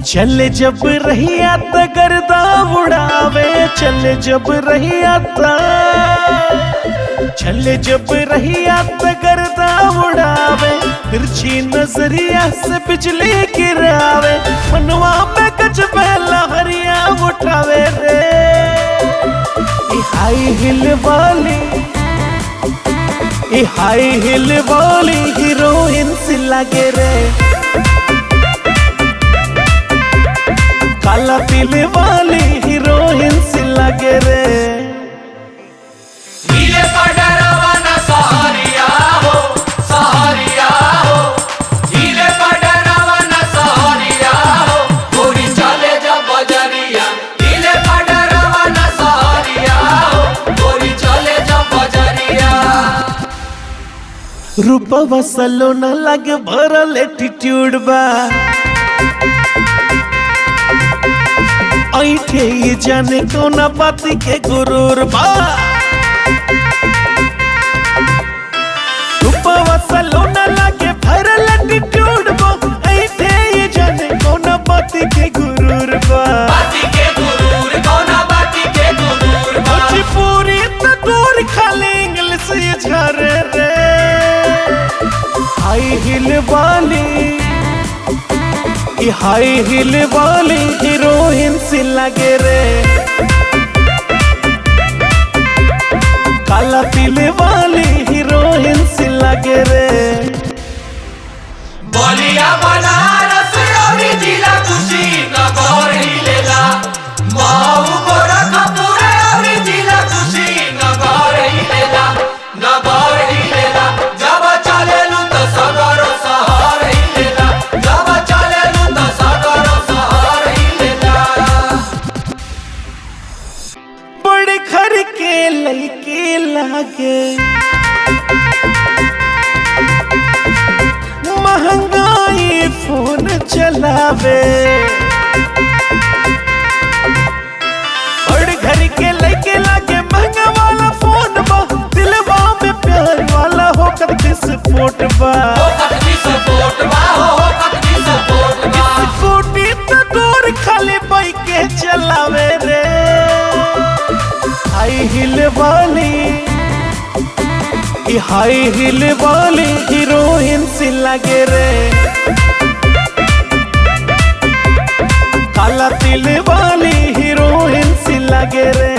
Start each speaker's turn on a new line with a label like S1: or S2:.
S1: चले जब रहिया त गर्दा उड़ावे, चले जब रहिया त, चले जब रहिया त गर्दा उड़ावे, तिरछी नजरिया से बिजली गिरावे, मनवा में गजबे लहरिया उठावे रे। ई हाई हिल वाली, ई हाई हिल वाली हीरोइन सी लगे रे। काला तिल वाली हीरोइन सी लगे रे।
S2: नीले पडरवाना सहरिया हो, सहरिया हो। नीले पडरवाना सहरिया हो, गोरी चले जा बजरिया। नीले पडरवाना सहरिया हो, गोरी चले जा बजरिया।
S1: रूपवा सलोना लगे भरल एटीट्यूड बा, ऐठे ये जाने कोना बाती के गुरूर बा। रूपवा सलोना लगे भरल एटीट्यूड बा, ऐठे ये जाने कोना बाती के गुरूर बा।
S2: बाती के गुरूर, कौना बाती के गुरूर बा।
S1: भोजपुरी त दूर खाली इंग्लिश ये झारे रे। हाई हिल वाली, ई हाई हिल वाली हीरोइन सी लगे रे। काला तिल वाली हीरोइन सी लगे रे।
S2: बलिया बनारस और जिला कुशीनगर हिलेला। मऊ गोरखपुर और जिला कुशीनगर हिलेला, नगर हिलेला। जब चलेलू त सगर सहर हिलेला, जब चलेलू त सगर सहर हिलेला।
S1: बड़े घर के लड़के लागे, महंगाई फोन चलावे। बड़े घर के लड़के लागे महंगा वाला फोन बा, दिलवा में प्यार वाला होकर विस्फोट बा।
S2: हो कतनी सपोर्ट बा, हो कतनी सपोर्ट बा।
S1: स्कूटी तो दूर खाली बाइक के चलावे रे। हाई हिल वाली, ई हाई हिल वाली हीरोइन सी लगे रे। काला तिल वाली हीरोइन सी लगे रे।